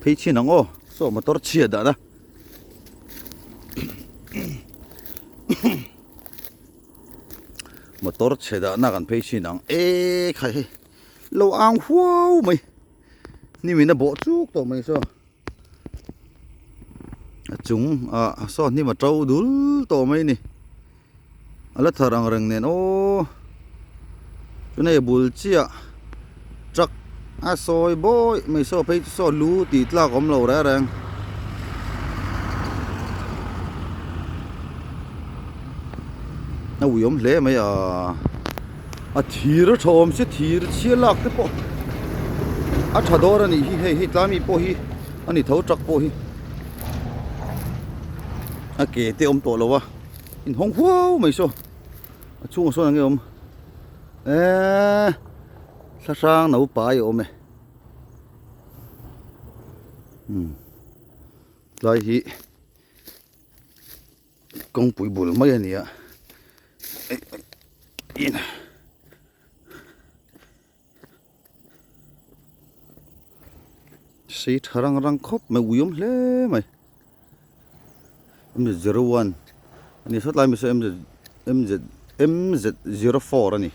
Phei chhin ang aw, saw motor chhia dah na. Motor chhe dah na kan phei chhin ang e khai hei lo ang huau mai hnim in a bawh chuk tawh mai saw a chung ah saw hnim a to dul tawh mai a ni a la thar ang reng nen aw chun hei a bul chiah truck a sawi bawi mai saw phei chu saw lu tih tlak a awm lo reng reng. A ui awm hle mai a a thir a tha awm se thir chhia lak te pawh a tha dawr a nih hi hei hei tlai mi pawh hi a ni tho truck pawh hi a ke te awm tawh lo a inhawng huau mai saw a chhungah sawn eng nge awm eee thla hrang naupai a awm e umm tlai hi. Kawngpui bul mai a ni a sei tha rang rang khawp mai ui awm hle mai MZ 01 a ni sawtlai mi saw MZ MZ MZ 04 a ni.